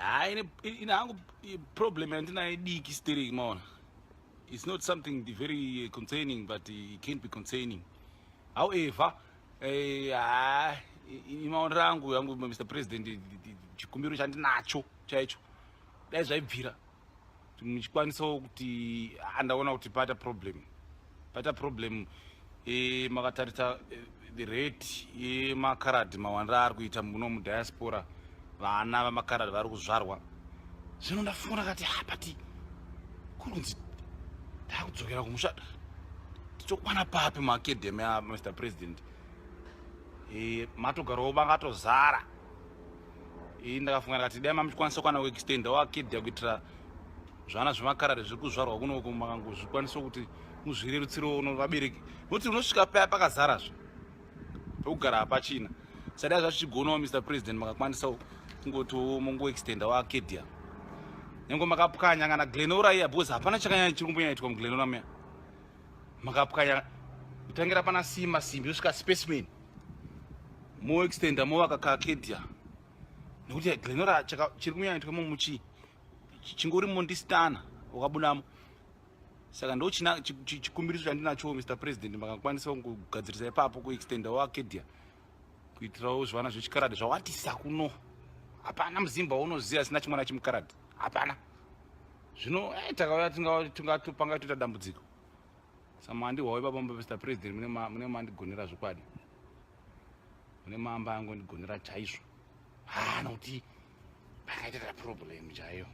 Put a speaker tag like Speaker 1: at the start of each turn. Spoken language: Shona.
Speaker 1: Haa, ine hangu problem yandinayo diki stereki, maona. It's not something very concerning, but it can't be concerning. However, haa, maonero angu yangu, Mr President, chikumbiro chandinacho chaicho, dai zvaibvira muchikwanisawo kuti andaona kuti paita problem, paita problem. Makatarisa the rate yemakaradhi mawandiro ari kuita muno mudiaspora, vana vamakaradhi vari kuzvarwa. Zvino ndafunga kati hapati kuri kunzi takudzokera kumusha, titokwana papi muacademy yaMr President? Matogarawo vangatozara. Ndakafunga ndakati dai mamuchikwanisa kwana kuextendawo acadia kuitira zvana zvemakarari zviri kuzvarwa kunoko, makangozvikwanisa kuti muzvirerutsirewo vabereki, nokuti unosvika paya pakazarazve, pekugara hapachina. Sadai zvachichigonawo, Mr President, makakwanisawo kungotiwo mongoextendawo acadia, nyange makapwanya kana Glen Norah iya, because hapana chakanyanya chiri kumbonyaitwa muGlen Norah muya. Makapwanya kutangira pana sima simbi yosvika Specimen, moextenda, movaka kaacadia, nekuti Glen Norah chiri kunyanyaitwa imomo chii? Chingori mondistana wakabudamo. Saka ndo chikumbiriso chandinacho, Mr President, makakwanisa kugadzirisa ipapo, kuextendawo acadia kuitirawo zvivana zvechikaradi zvawandisa kuno. Hapana muzimba waunoziva asina chimwana chimukaradi, hapana. Zvino takauya panga toita dambudziko samandihwawo ipapo. Mr President, mune mandigonera zvokwadi, mune mamba angondigonera chaizvo. Ha, nokuti pakaitira problem chaiyo.